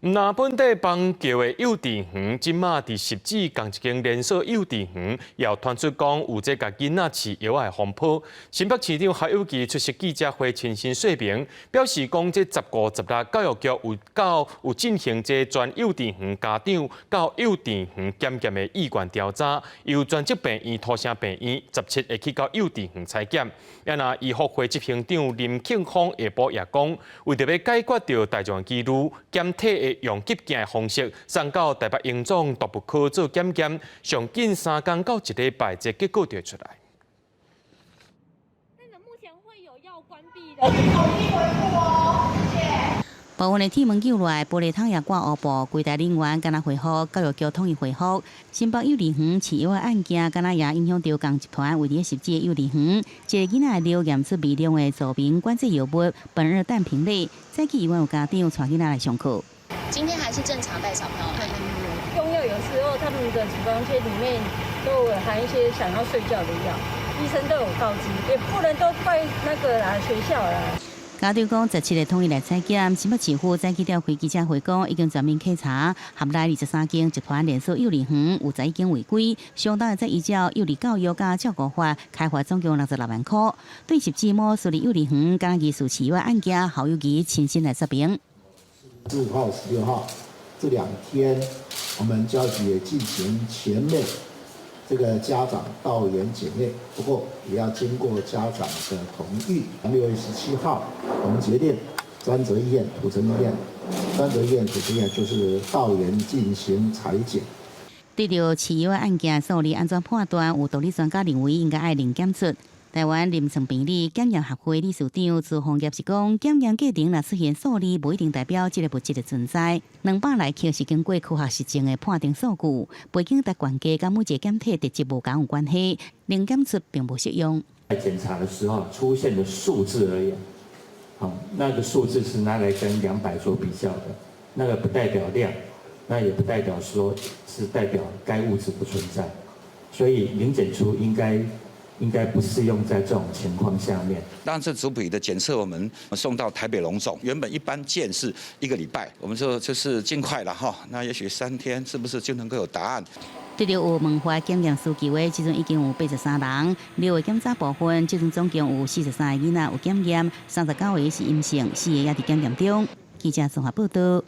那本地邦橋的幼稚園，這馬佇汐止仝一間連鎖幼稚園，又傳出講有這共囡仔飼藥的風波。新北市長侯友宜出席記者會，親身說明，表示講這15、16教育局有到有進行這全幼稚園家長到幼稚園檢驗的意願調查，由專責病院土城病院17會去到幼稚園採檢。啊，若醫福會執行長林慶峰下晡也講，為著欲解決著大眾疑慮，檢體的用急鏡的方式送到台北榮總毒物科做檢驗，上緊3工到一禮拜，這結果就會出來。那目前會有要關閉的。部分的鐵門救落來，玻璃窗也掛烏布，櫃台人員敢若回覆，教育局統一回覆。新北幼兒園飼藥的案件，敢若也影響著仝集團位佇汐止的幼兒園，一个囡仔尿驗出微量的著名管制藥物苯二氮平類，早起猶原有家長帶囡仔來上課。今天還是正常帶小朋友來。用藥有時候他們的處方箋裡面都有含一些想要睡覺的藥，醫生都有告知，也不能都怪那個啦學校啦。家長講，17日統一來採檢，新北市府早起召開記者會講，已經全面稽查，轄內23間集團連鎖幼兒園有11間違規，相當會再依照幼兒教育佮照顧法開罰總共66萬塊。對汐止某私立幼兒園敢疑似飼藥案件，侯友宜親身來說明。 15號、16號這兩天，我們教育局也進行全面這個家長到園檢驗，不過也要經過家長的同意。6月17號，我們決定專責醫院、土城醫院、專責醫院、土城醫院就是到園進行採檢。對著飼藥案件數字按怎判斷？有獨立專家認為應該愛零檢出。台灣臨床病理檢驗學會理事長朱宏業是講，檢驗過程若出現數字，無一定代表這个物質的存在。200來克是經過科學實證的判定數據，背景的關係佮每一个檢體特質無仝有關係，零檢出並無適用。在檢查的時候出現的數字而言，好，那個數字是拿來跟200做比較的，那個不代表量，那也不代表說是代表該物質不存在，所以零檢出應該不適用在這種情況下面。當然，這組別的檢測我們送到台北榮總，原本一般件是一個禮拜，我們說就是盡快了哈，那也許3天是不是就能夠有答案？對著有問法檢驗需求的，這陣已經有83人，尿的檢查部分，這陣總共有43个囡仔有檢驗，39個是陰性，4個猶佇檢驗中。記者綜合報道。